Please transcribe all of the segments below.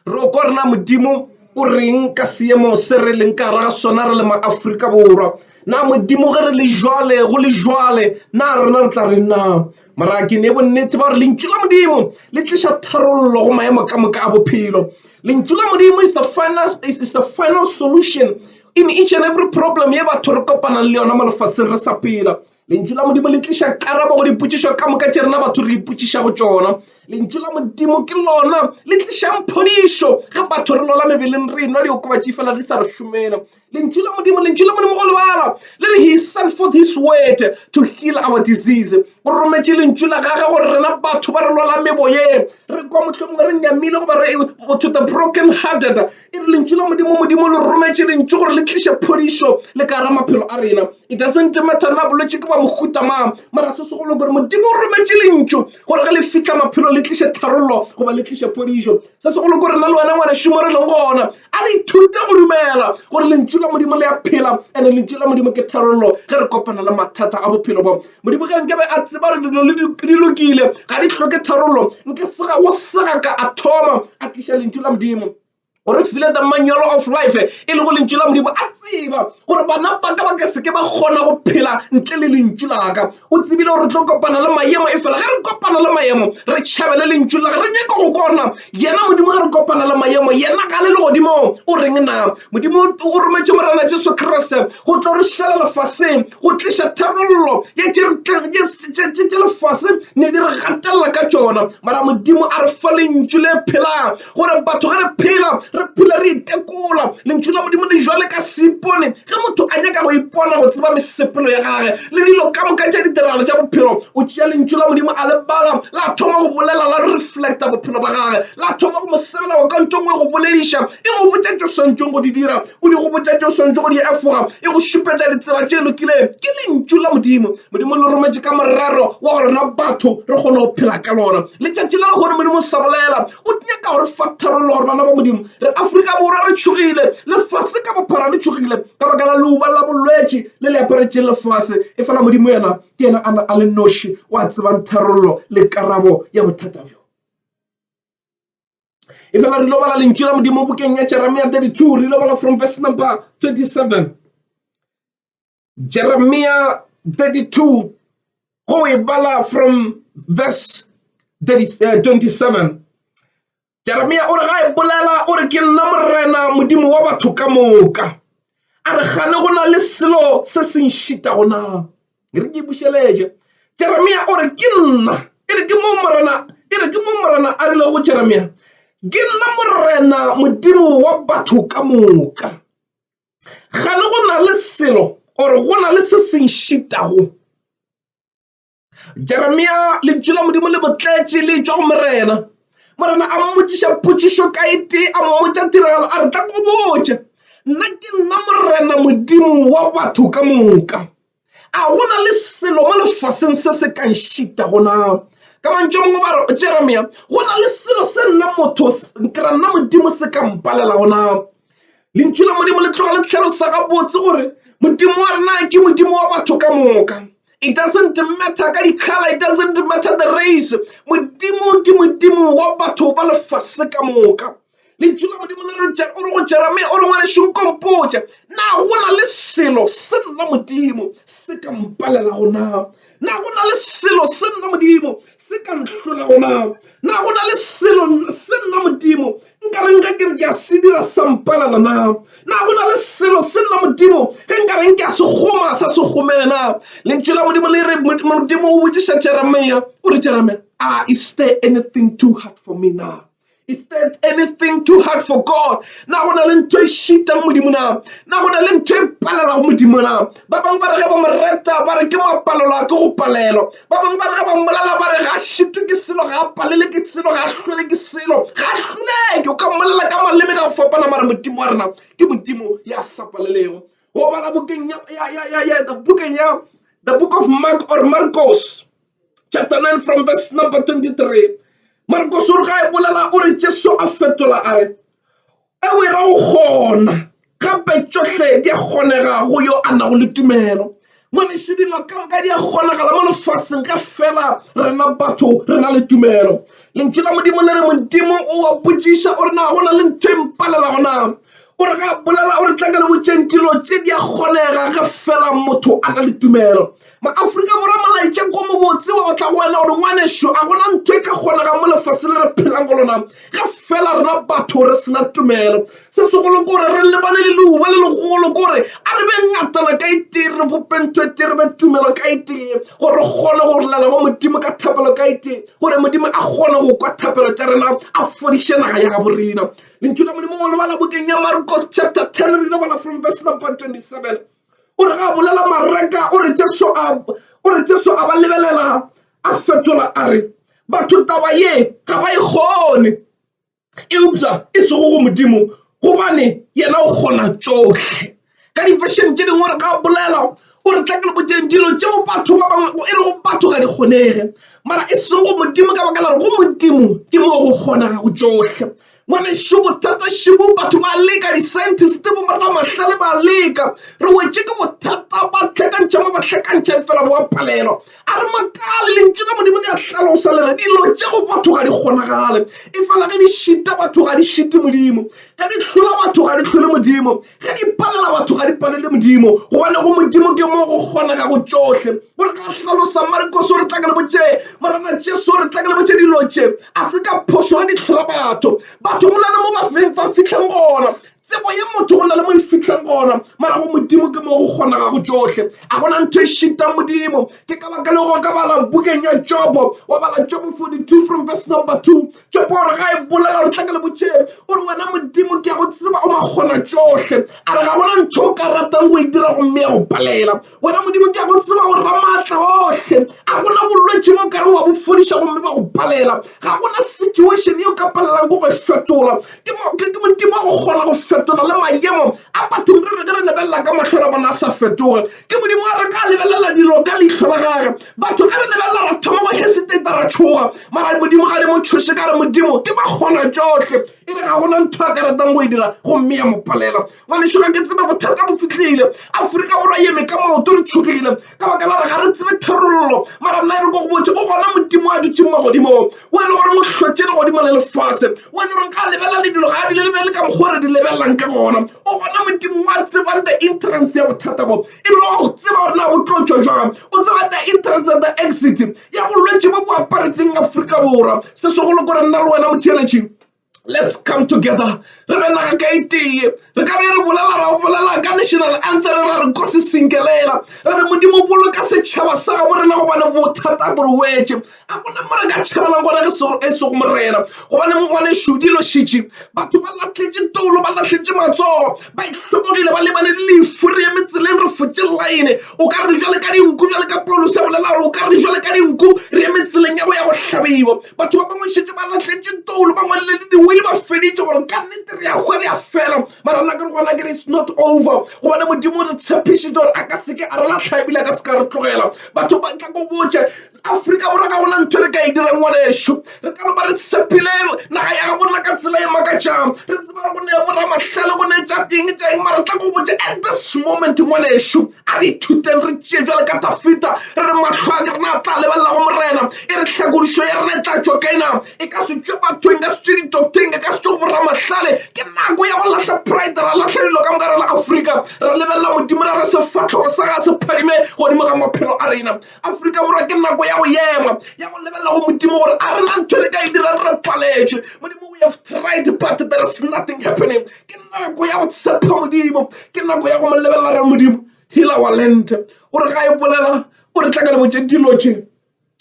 Re kwa rena Modimo o reng ka seemo se re leng ka gare ga sona re le ma-Afrika Borwa. Na Modimo ge re le jwale go le jwale na rena re tla reng na? Mara ke ne bonnete ba gore lentšu la Modimo le tliša tharollo go maemo ka moka a bophelo. Lentšu la Modimo is the final, is the final solution in each and every problem ye batho re kopanang le yona mo lefaseng re sa phela. Lentšu la Modimo le tliša karabo go dipotšišo ka moka tše rena batho re ipotšišago tšona. Lentšu la Modimo ke lona le tlišang phodišo ge batho re lwala mebeleng re enwa diokobatši fela di sa re šomela. Lentšu la Modimo, Lentšu la Modimo go lebala le re he sent forth his word to heal our disease. O rometše lentšu la gage gore rena batho ba re lwalang meboyeng, re kwa mohlomongwe re nyamile goba re to the broken hearted E re lentšu la Modimo, Modimo le rometše lentšu gore le tliše phodišo le ka gara maphelo a rena. It doesn't matter na bolwetši ke ba mohuta mang, mara se segolo gore Modimo o rometše lentšu gore ge le fihla maphelo le tliše tharollo goba le tliše phodišo. Se segolo ke gore nna le wena ngwanešu mo re leng gona, a re ithute go dumela gore lentšu la Modimo le a phela and lentšu la Modimo ke tharollo ge re kopana le mathata a bophelo bo. Modimo ge nkabe a tseba gore dilo di lokile ga di hloke tharollo, nke sega go sega ka a thoma a tliša lentšu la Modimo. O re file the manual of life e lego lentšu la Modimo, a tseba gore bana ba ka ba ka se ke ba kgona go phela ntle le lentšu la ka. O tsebile gore re tlo kopana le maemo, e fela ge re kopana le maemo re tšhabele lentšu la re nyaka go kona yena Modimo. Ge re kopana le maemo, yena ga le legodimong o reng na? Modimo o rometše Morena Jesu Kriste go tlo re šala lefaseng go tliša tharollo ya tše lefase ne di re gatelela ka tšona. Mara Modimo a re fa lentšu le phelang gore batho ge re phela re phela re itekola. Lentšu la Modimo le jwale ka seipone ge motho a nyaka go ipona go tseba mesepelo ya gage le dilo ka moka tša ditiragalo tša bophelo. O tšea lentšu la Modimo a le bala, la thoma go bolela, la reflecta bophelo ba gage, la thoma go mo sebela go ka ntšong e go bolediša, e go botša tšo swantšong go di dira. O di go botša tše o swanetše go di efoga, e go šupetša ditsela tše lokileng. Ke lentšu la Modimo. Modimo le rometše ka morero wa gore rena batho re kgone go phela ka lona. Letšatši la lehono Modimo sa bolela, o nyaka gore fa tharollo gore bana ba Modimo re Afrika Borwa re tšhogile, lefase ka bophara le tšhogile ka baka la leuba la bolwetši le le aparetšeng lefase. Efela Modimo yena ke yena a le noši wa tsebang tharollo le karabo ya bothata bjo. E fela re ilo bala lentšu la Modimo bukeng ya Jeremia 32, re ilo bala from verse number 27. Jeremia 32, go e bala from verse 30, 27. Jeremia o re ga e bolela o re ke nna Morena Modimo wa batho ka moka. A re gane go na le selo se se nšitago na? E re ke bušeletše. Jeremia o re ke nna, e re ke mo Morena, e re ke mo Morena a rile go Jeremia, ke nna Morena Modimo wa batho ka moka. Gane go na le selo or go na le se se nšitago? Jeremia lentšu la Modimo le botletše le tšwa go Morena. Morena a mmotšiša potšišo ka e tee, a mmotša tiragalo, a re tla ko botše, nna ke nna Morena Modimo wa batho ka moka. A go na le selo mo lefaseng se se ka nšitago na? Ka mantšu a mangwe ba re, Jeremia, go na le selo se nna motho, ke ra nna Modimo se ka mpalelago na? Lentšu la Modimo le tloga le hlalosa gabotse gore Modimo wa rena ke Modimo wa batho ka moka. It doesn't matter ka di-colour, it doesn't matter the race. Modimo ke Modimo wa batho ba lefase ka moka. Lentšu la Modimo le re o re go Jeremia o re ngwanešu nkompotše, na go na le selo se nna Modimo se ka mpalelago na? Na go na le selo se nna Modimo se ka nhlolago na? Na go na le selo se nna Modimo nka reng ge ke re ke a se dira sa mpalela na? Na go na le selo se nna Modimo ge nka reng ke a se goma sa se gomele na? Lentšu la Modimo le re Modimo o botšiša Jeremia o re Jeremia, ah, is there anything too hard for me now? Is there anything too hard for God? Na go na le ntho e šitang Modimo na? Na go na le ntho e palelago Modimo na? Ba bangwe ba re ge ba mo reta ba re ke mapalelo a ke go palelwa. Ba bangwe ba re ge ba mmolela ba re ga a šitwe ke selo, ga a palele ke selo, ga a hlole ke selo, ga a hloleke. O ka mmolela ka maleme ka go fapana, mara Modimo wa rena ke Modimo ya sa palelego. Go bala bukeng ya, ya, ya, ya, ya, bukeng ya the book of Mark or Marcos chapter 9 from verse number 23. Marcos o re ga e bolela o re Jesu a fetola a re e o e ra go kgona gape tšohle di a kgonega go yo a nago le tumelo. Ngwanešu, dilo ka moka di a kgonagala mo lefaseng ge fela rena batho re na le tumelo. Lentšu la Modimo le re Modimo o a botšiša o re na go na le ntho e mpalelago na? O re ga bolela o re tla ka le botšeng dilo tše di a kgonega ge fela motho a na le tumelo. Maafrika Borwa molaetša ko mobotse wa go tla go wena gore ngwanešu a gona ntho e ka kgonegang mo lefaseng le re phelang go lona ge fela rena batho re sena tumelo. Se segolo ke gore re lebane le leuba le legolo ke gore a re be ngatana ka e tee re bope ntho e tee re be tumelo ka e tee gore re kgone go llela go Modimo ka thapelo ka e tee gore Modimo a kgone go kwa thapelo tša rena a fodiše naga ya gabo rena. Lentšu la Modimo go lebala bukeng ya Marcos chapter 10 re ile bala from verse number 27. O re ga a bolela Mareka o re Jesu a o re Jesu a ba lebelela a fetola a re batho taba ye ga ba e kgone eupša e sego go Modimo gobane yena o kgona tšohle. Ka di-version tše dingwe re ga bolela o re tla ke le botšeng dilo tšeo batho ba bangwe e lego batho ga di kgonege mara e seng go Modimo ka baka la gore go Modimo ke mo go kgonegago tšohle. Ngwanešu, bothata šebo batho ba leka, di-scientist bo boramahlale ba leka, re wetše ke bothata ba hlakantšha mo ba hlakantšha fela bo a palelwa. A re makale, lentšu la Modimo le a hlalosa le re dilo tše go batho ga di kgonagale, efela ge di šita batho ga di šite Modimo, ge di hlola batho ga di hlole Modimo, ge di palela batho ga di palele Modimo, gobane go Modimo ke mo go kgonegago tšohle. Gore ga hlalosa Marcos o re tla ke le botše, Morena Jesu o re tla ke le botše dilo tše a se ka phošo ge di hlola batho. Batho go na le mo ba feng fa fihlang gona, tsebo ya motho go na le mo e fihlang gona, mara go Modimo ke mo go kgonegago tšohle. A gona ntho e šitang Modimo. Ke ka baka leo go ka bala bukeng ya Jobo, wa bala Jobo 42 from verse number 2. Jobo o re ga e bolela gore tla ke le botše, o re wena Modimo ke a go tseba o makgona tšohle. A re ga gona ntho o ka ratang go e dira gomme ya go palela. Wena Modimo ke a go tseba gore ramaatla ohle. A gona bolwetši bo ka re wa bo fodiša gomme ba go palela. Ga gona situation ye o ka palelang ko go e fetola. Ke Modimo wa go kgona go fetola le maemo a bathong re re ge re lebelela ka mahlo ra bona a sa fetoge. Ke Modimo wa re ka lebelela dilo ka leihlo la gage. Batho ge re lebelela ra thoma go hesitate ra tšhoga. Mara Modimo ga di mo tšhoše ka re Modimo ke makgona tšohle. E re ga gona ntho a ka ratang go e dira gomme ya mo palela. Ngwanešu ga ke tsebe bothata bo fihlile. Afrika Borwa e eme ka maoto re tšhogile ka baka la gore ga re tsebe tharollo. Mara nna e re ko go botše o gona Modimo a dutšeng magodimong o e le gore o hlotše legodimo le lefase o e le gore ga lebelela le dilo ga a di lebelele ka mokgwa o re di lebelelang ka gona. O gona Modimo wa tsebang the entrance ya bothata bo ebile wa go tseba gore na bo tlo tšwa jwang. O tseba the entrance and the exit ya bolwetši bo bo aparetseng Afrika Borwa. Se segolo kore nna le wena motheeletši let's come together re be naga ka e tee re ka be re bolela ra bolela ka national anthem ra re nkosi sinkelela re re modimo boloka setšhaba sa gabo rena gobane bothata bo re wetše a gona mo re ka tšhabelang gona ge e sego morena gobane ngwanešu dilo šitše batho ba lahletše toulo ba lahletše matsogo ba itlhobogile ba lebane le lefu re eme tseleng re fotše line o ka re jwale ka dinku jwale ka paulose a bolela gore o ka re jwale ka dinku re eme tseleng ya go ya go hlabiwa Batho ba bangwe šetše ba lahletše toulo, ba ngwadile le diwili ba feditše gore ka nnete re a hwa re a fela. Mara nna ke re gona ke re it's not over, gobane Modimo o re tshepišitše gore a ka seke a re lahla ebile a ka se ka re tlogela. Batho ba tla ko botše Afrika Borwa ga gona ntho re ka e dirang ngwanešu, re ka no ba re tshepile naga ya gabo rena ka tsela e makatšang, re tseba gore go ne boramahlale go ne tša teng tša eng, mara tla ko botše at this moment ngwanešu a re ithuteng re tšee jwale ka Dafita re re mahlo a rena a tla lebelela go Morena. E re hlakodišo ya rena e tla tšwa kae na? E ka se tšwe bathong, e ka se tšwe ditoktheng, e ka se tšwe go boramahlale. Ke nako ya go lahla pride, ra lahla dilo ka moka re le Afrika, ra lebelela Modimo ra re sefahlogo sa gagwe se phadime godimo ga maphelo a rena. Afrika Borwa ke nako ya go ema, ya go lebelela go Modimo gore a rena ntho re ka e dirang re paletšwe. Modimo we have tried but there is nothing happening. Ke nako ya go tshepa Modimo, ke nako ya go mo lebelela re Modimo heal our land. O re ga e bolela o re tla ka le botše dilo tše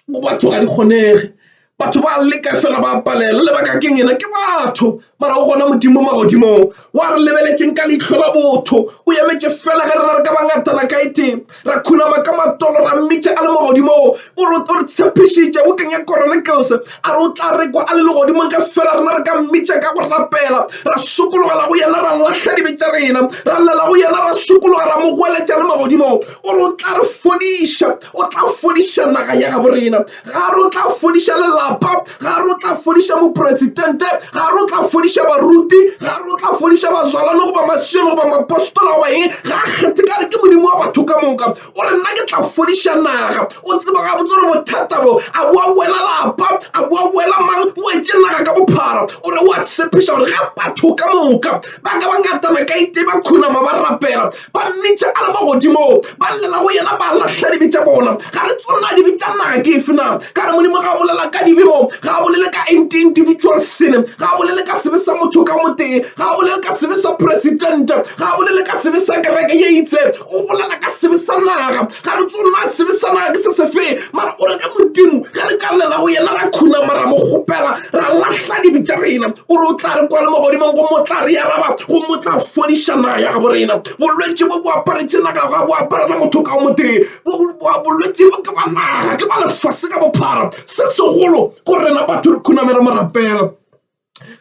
go batho ga di kgonege batho ba leka fela ba palela lebaka ke ena ke batho mara o gona modimo magodimong wa re lebeletšeng ka leihlo la botho o emetše fela ge rena re ka ba ngatana ka e tee ra khunama ka matolo ra mmitša a le magodimong o re o re tshepišitše bukeng ya Chronicles a re o tla re kwa a le legodimong ge fela rena re ka mmitša ka go rapela ra sokologela go yena ra lahla dibe tša rena ra llela go yena ra sokologa ra mo goeletša le magodimong o re o tla re fodiša o tla fodiša naga ya gabo rena ga re o tla fodiša lelapa. lapa, ga re o tla fodiša mopresidente, ga re o tla fodiša baruti, ga re o tla fodiša bazalwane goba masione goba mapostola goba eng, ga a kgethe ka re ke Modimo wa batho ka moka. O re nna ke tla fodiša naga. O tseba gabotse gore bothata bo a bo a wela lapa, a bo a wela mang, bo wetše naga ka bophara. O re o a tshepiša gore ge batho ka moka ba ka ba ngatana ka itee ba khunama ba rapela, ba mmitša a le magodimong, ba llela go yena, ba lahla dibe tša bona. Ga re tsebe na dibe tša naga ke efe na? Ka re Modimo ga a bolela ka dibe mo, ga a bolele ka individual sin, ga a bolele ka sebe sa motho ka motee, ga a bolele ka sebe sa presidente, ga a bolele ka sebe sa kereke ye itse, o bolela ka sebe sa naga. Ga re tsebe na sebe sa naga ke se sefe, mara o re ge Modimo ge re ka llela go yena ra khunama ra mo kgopela ra lahla dibe tša rena, o re o tla re kwa le magodimong gomme o tla re araba gomme o tla fodiša naga ya gabo rena. Bolwetši bo bo aparetše naga ga bo aparela motho ka o motee. Bolwetši bo ke ba naga, ke ba lefase ka bophara. Se segolo ko rena batho re khuname re mo rapela,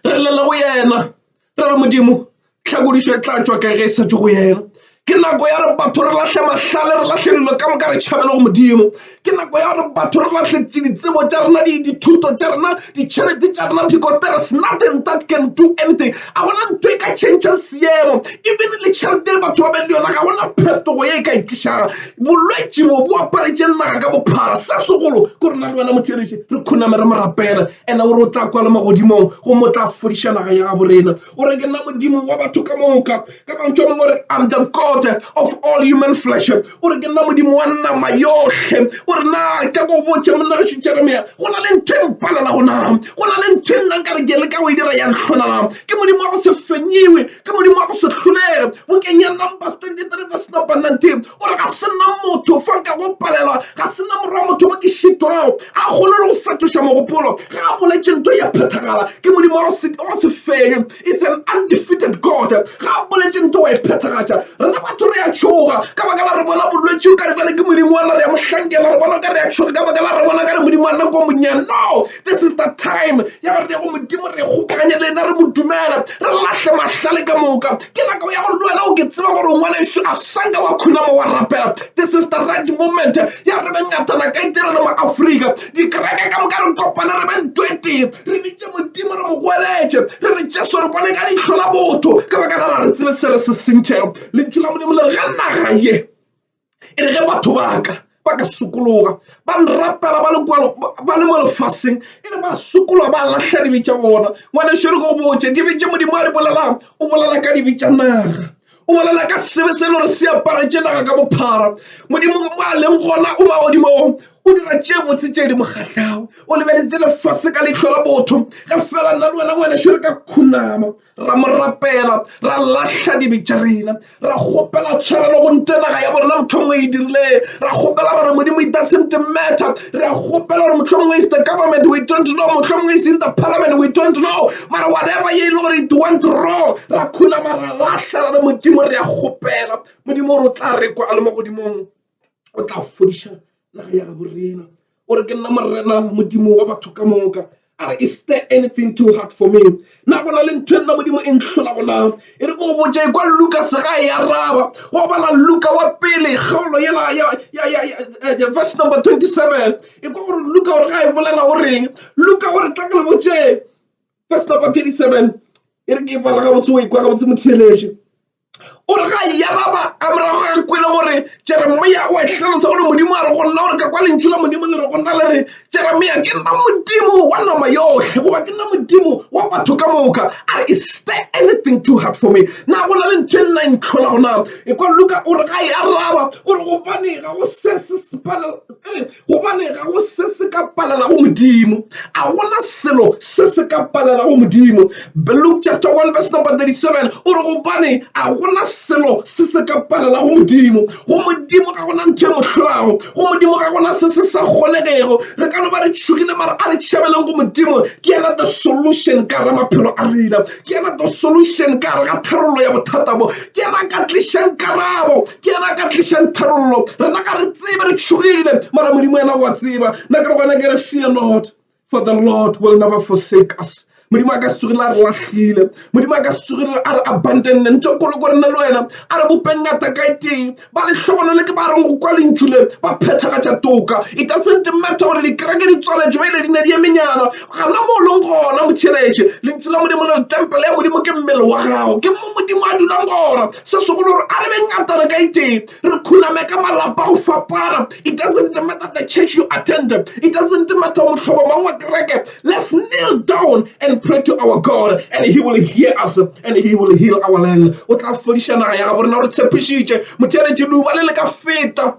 re llela go yena, re re Modimo tlhakodišo e tla tšwa ka ge e sa tšwe go yena. Ke nako ya re batho re lahle mahlale, re lahle dilo ka moka re tšhabele go Modimo. Ke nako ya gore batho re lahle ditsebo tša rena, dithuto tša rena, ditšhelete tša rena, because there is nothing that can do anything. A gona ntho e ka change seemo, even le tšhelete e batho ba beng le yona ga gona phetogo ye e ka e tlišago. Bolwetši bo bo aparetše naga ka bophara. Se segolo ke gore nna le wena motheeletši re khuname re mo rapele, ena o re o tla kwa le magodimong gomme o tla fodiša naga ya gabo rena. O re ke nna Modimo wa batho ka moka. Ka mantšu a mangwe o re I'm the God of all human flesh. O re ke nna Modimo wa nama yohle. O re na ke go botše monna gešo Jeremia, go na le ntho e mpalelago na? Go na le ntho e nna nka re ke leka go e dira ya ntlhona na? Ke Modimo wa go se fenyiwe, ke Modimo wa go se hlolege. Bukeng ya Numbers 23 verse number 19 o re ga se nna motho fa nka go palelwa, ga se nna morwa motho mo ke šitwago. A kgone le go fetoša mogopolo ge a boletše ntho ya phethagala. Ke Modimo wa go se fenye. It's an undefeated God. Ga a boletše ntho wa e phethagatša. Rena batho re a tšhoga ka baka la re bona bolwetši o ka re bjale ke Modimo wa rena re a mo hlankela, re bona o ka re a tšhoga ka baka la re bona ka re Modimo wa rena ko monyane. No, this is the time ya gore re ye go Modimo re kgokaganye le yena re mo dumele, re lahle mahlale ka moka. Ke nako ya gore le wena o ke tseba gore o ngwanešu a sanka wa khunama wa rapela. This is the right moment ya re be ngatana ka itirelo ma Afrika. Dikereke ka moka re kopane re be ntho e tee. Re bitše Modimo re mo goeletše re re Jesu re bone ka leihlo la botho ka baka la re tsebe se re se sentšego. Lentšu la Modimo le re ge naga ye e re ge batho ba ka ba ka sokologa ba nrapela ba le ba le mo lefaseng e re ba sokologa ba lahla dibe tša bona. Ngwanešu re go botše dibe tše Modimo a di bolelang o bolela ka dibe tša naga. O bolela ka sebe se le gore se aparetše naga ka bophara. Modimo mo a leng gona o magodimong, o dira tše botse tše di mo kgahlago. O lebeletše lefase ka leihlo la botho. Ge fela nna le wena ngwanešu re ka khunama, ra mo rapela, ra lahla dibe tša rena, ra kgopela tshwarelo go nte naga ya borena mohlomongwe e dirile, ra kgopela ra re Modimo it doesn't matter, re a kgopela gore mohlomongwe is the government we don't know, mohlomongwe is in the parliament we don't know, mara whatever ye e le gore it went wrong, ra khunama ra lahla ra re Modimo re a kgopela. Modimo o re o tla re kwa a le mo godimong, o tla fodiša naga ya gabo rena. O re ke nna Morena Modimo wa batho ka moka. A re is there anything too hard for me? Na go na le ntho e nna Modimo e ntlholago na? E re ko go botše kwa Lukas ga e araba. Go bala Luka wa pele kgaolo yela ya ya ya ya verse number 27. E kwa gore Luka gore ga e bolela o reng. Luka o re tla ke le botše verse number 37. E re ke e bala gabotse o e kwa gabotse motheeletše. O re ga e araba ka morago ga kwele gore Jeremia o a hlalosa gore Modimo a re go nna gore ka kwa lentšu la Modimo le re go nna le re Jeremia ke nna Modimo wa nama yohle goba ke nna Modimo wa batho ka moka. A re is there anything too hard for me? Na go na le ntho e nna e ntlhola gona? E kwa Luka o re ga e araba o re gobane ga go se se gobane ga go se se ka palelago Modimo. A gona selo se se ka palelago Modimo. Luke chapter 1 verse number 37 o re gobane a gona selo se se ka palelago Modimo. Go Modimo ga gona ntho e mo hlolago. Go Modimo ga gona se se sa kgonegego. Re ka no ba re tšhogile mara a re tšhabeleng go Modimo. Ke yena the solution ka gare maphelo a rena. Ke yena the solution ka gare ga tharollo ya bothata bo. Ke yena a ka tlišang karabo. Ke yena a ka tlišang tharollo. Rena ga re tsebe, re tšhogile, mara Modimo yena wa tseba. Nna ke re gona ke re fear not, for the Lord will never forsake us. Modimo a ka se tsogile a re lahlile. Modimo a ka se tsogile a re abandonne. Ntho e kgolo ko rena le wena, a re bopeng ngata ka e tee. Ba lehlogonolo ke ba reng go kwa lentšu le, ba phethagatša toka. It doesn't matter gore dikereke di tswaletšwe ba ile di ne di emenyana. Gana mo o leng gona motheeletše. Lentšu la Modimo le re tempele ya Modimo ke mmele wa gago. Ke mo Modimo a dulang gona. Se segolo gore a re beng ngatana ka e tee, re khuname ka malapa go fapana. It doesn't matter the church you attend. It doesn't matter mohlobo mang wa kereke. Let's kneel down and pray to our God and he will hear us and he will heal our land. O tla fodiša naga ya gabo rena o re tshepišitše. Motheeletši leuba le le ka feta.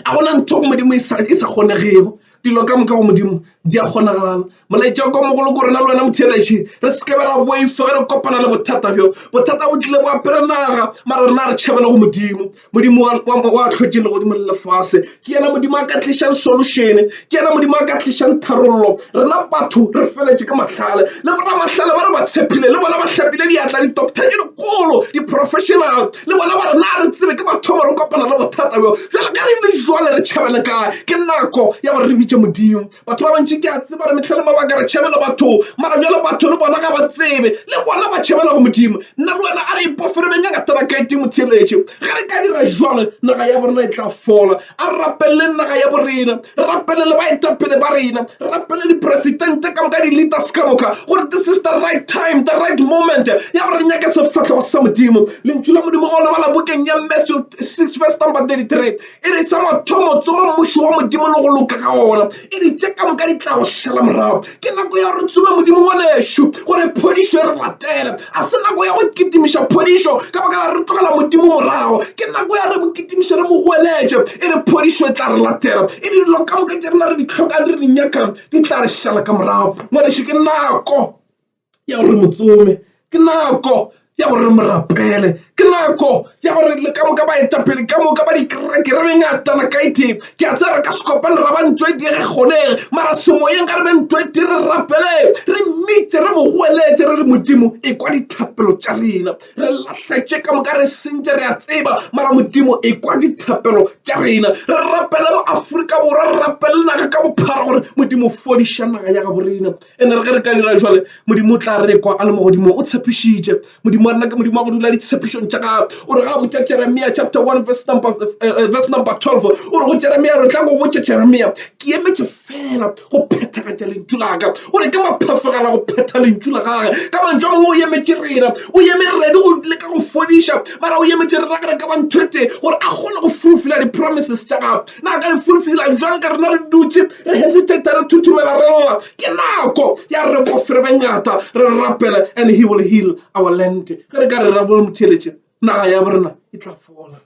A gona ntho go Modimo e sa e sa kgonegego. Dilo ka moka go Modimo di a kgonagala. Molaetša wa ka o mogolo ko rena le wena motheeletši, re se ke be ra boifa ge re kopana le bothata bjo. Bothata bo tlile bo apere naga, mara rena re tšhabele go Modimo. Modimo wa, wa, wa hlotše legodimo le lefase. Ke yena Modimo a ka tlišang solution. Ke yena Modimo a ka tlišang tharollo. Rena batho re feletše ke mahlale. Le boramahlale ba re ba tshepile, le bona ba hlapile diatla, di-doctor tše dikgolo, di-professional, le bona ba re na re tsebe ke mathomo re kopana le bothata bjo. Jwale ge re le jwale re tšhabele kae? Ke nako ya gore re bitše Modimo. Batho ba bantši ke a tseba re mehla le mabaka re tšhabela batho, mara bjale batho le bona ga ba tsebe, le bona ba tšhabela go Modimo. Nna le wena a re ipofe re be nyaka tsela kae tee motheeletše. Ge re ka dira jwalo naga ya borena e tla fola. A re rapeleleng naga ya borena, re rapelele baetapele ba rena, re rapelele dipresidente ka moka, di-leaders ka moka, gore this is the right time, the right moment ya gore re nyake sefahlego sa Modimo. Lentšu la Modimo ga o le bala bukeng ya Matthew 6 verse number 33 E re, Sa mathomo, tsoma mmušo wa Modimo le go loka ga ona, e re tše ka moka di tla go šala morago. Ke nako ya gore tsome Modimo ngwanešu, gore phodišo e re latele. A se nako ya go kitimiša phodišo ka baka la re tlogela Modimo morago. Ke nako ya re mo kitimiše, re mo goeletše, e re phodišo e tla re latela. E re dilo ka moka tše rena re di hlokang, re di nyakang, di tla re šala ka morago. Ngwanešu, ke nako ya gore mo tsome, ke nako ya gore re mo rapele, ke nako ya gore le ka moka baetapele ka moka ba dikereke re be ngatana ka e tee. Ke a tseba re ka se kopane ra ba ntho e tee ge kgonege, mara semoyeng ga re be ntho e tee re rapele, re mmitše, re mo goeletše, re re Modimo ekwa dithapelo tša rena. Re lahletše ka moka re sentše re a tseba, mara Modimo ekwa dithapelo tša rena. Re rapele mo Afrika Borwa, re rapele naga ka bophara gore Modimo fodiša naga ya gabo rena. Ene re ge re ka dira jwale, Modimo o tla re kwa a le mo godimo. O tshepišitše. Modimo wa rena ke Modimo wa go dula ditshepišong tša gagwe. O re ga a botša Jeremia chapter 1 verse number, verse number 12, o re go Jeremia, re tla go botša Jeremia, ke emetše fela go phethagatša lentšu la ka. O re ke maphefegela go phetha lentšu la gage. Ka mantšu a mangwe o emetše rena, o eme ready go leka go fodiša, mara o emetše rena ge re ka ba ntho e tee gore a kgone go fulfilla di-promises tša gagwe. Na ka di fulfilla jwang ge rena re dutše re hesitate re thuthumela re lla? Ke nako ya re bofe re be ngata re rapele and he will heal our land. Ge re ka re ra bolo motheeletše naga ya borena e tla fola.